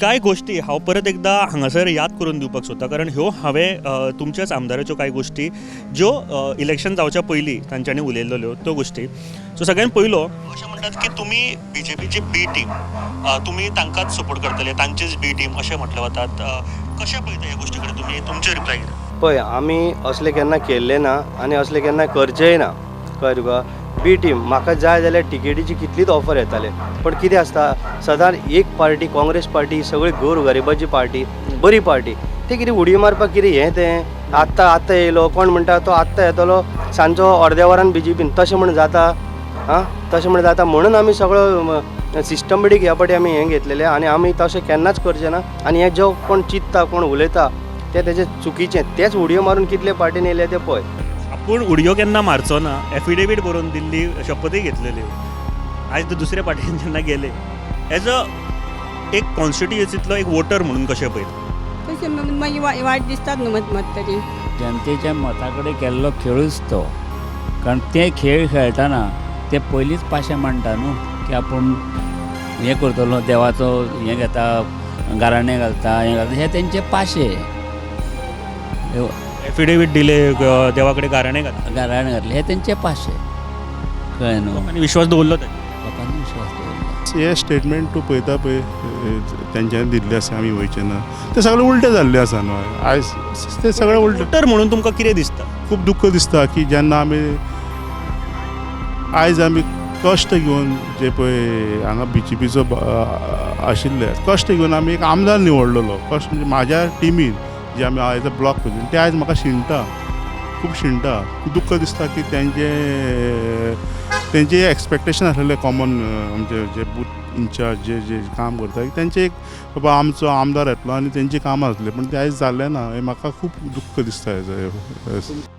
कांय गोश्टी हांव परत एकदां हांगासर याद करून दिवपाक सोदता, कारण ह्यो हांवें तुमच्याच आमदाराच्यो कांय गोश्टी ज्यो इलेक्शन जावच्या पयलीं तांच्यांनी उलयल्ल्यो त्यो गोश्टी. सो सगळ्यान पयलो अशें म्हणटात की तुमी बीजेपीची बी टीम, तुमी तांकांच सपोर्ट करतले, तांचीच बी टीम अशें म्हटलें वतात. कशें पळयता ह्या गोश्टी कडेन तुमी, तुमचे रिप्लाय कितें? पळय, आमी असलें केन्ना केल्लें ना आनी असलें केन्ना करचेंय ना, कळ्ळें तुका? बी टीम म्हाका जाय जाल्यार टिकेटीची कितलीच ऑफर येताले, पण कितें आसता, सदांच एक पार्टी, काँग्रेस पार्टी, सगळी गोर गरिबाची पार्टी, बरी पार्टी, ते कितें उडयो मारपाक कितें हें तें आत्तां आत्तां येयलो कोण म्हणटा तो आत्तां येतलो सांजचो अर्द्या वरान बीजेपीन, तशें म्हण जाता? आं, तशें म्हण जाता? म्हणून आमी सगळो सिस्टमॅटीक ह्या पाटी आमी हें घेतलेलें आनी आमी तशें केन्नाच करचें ना. आनी हें जो कोण चिंत्ता, कोण उलयता तें तेजें चुकीचें, तेच उडयो मारून कितले पार्टीन येयले ते पळय. आपूण उडयो केन्ना मारचो ना, एफिडेवीट बरोवन दिल्ली, शपथूय घेतलेली. आयज ते दुसऱ्या पार्टीन जेन्ना गेले, एज अ एक कॉन्स्टिट्युएन्सींतलो एक वोटर म्हणून कशें पळयता? तशें मागीर वायट दिसतात न्हू मत मत तरी. जनतेच्या मता कडेन केल्लो खेळूच तो, कारण ते खेळ खेळटना ते पयलींच पाशे मांडटा न्हू की आपूण हें करतलो, देवाचो हें घेता, गाराणें घालता, हें घालता, हे तेंचे पाशे. एफिडेवीट दिले, देवा कडेन गाराणें घातलें. गाराणें घातलें, हे तेंचे पाशे, कळ्ळें न्हू? लोकांनी विश्वास दवरलो ताचेर. लोकांनी विश्वास दवरलो. हे स्टेटमेंट तूं पळयता पळय, तेंच्यांनी दिल्लें आसा आमी वयचे ना, तें सगळें उलटें जाल्लें आसा न्हू आयज, तें सगळें उलटें. वोटर म्हणून तुमकां कितें दिसता? खूब दुख्ख दिसता की जेन्ना आमी आयज आमी कश्ट घेवन जे पळय हांगा बीजेपीचो आशिल्ले, कश्ट घेवन आमी एक आमदार निवडलेलो, कश्ट म्हणजे म्हाज्या टिमीन जे आमी आयज ब्लॉक प्रेजिडेंट, ते आयज म्हाका शिणटा, खूब शिणटा. खूब दुख्ख दिसता की तेंचे एक्सपेक्टेशन आसलेलें कॉमन आमचे जे बूथ इन्चार्ज जे जे काम करता की तेंचे एक बाबा आमचो आमदार येतलो आनी तेंची कामां जातलीं, पूण तें आयज जालें ना, हें म्हाका खूब दुख्ख दिसता हेजें.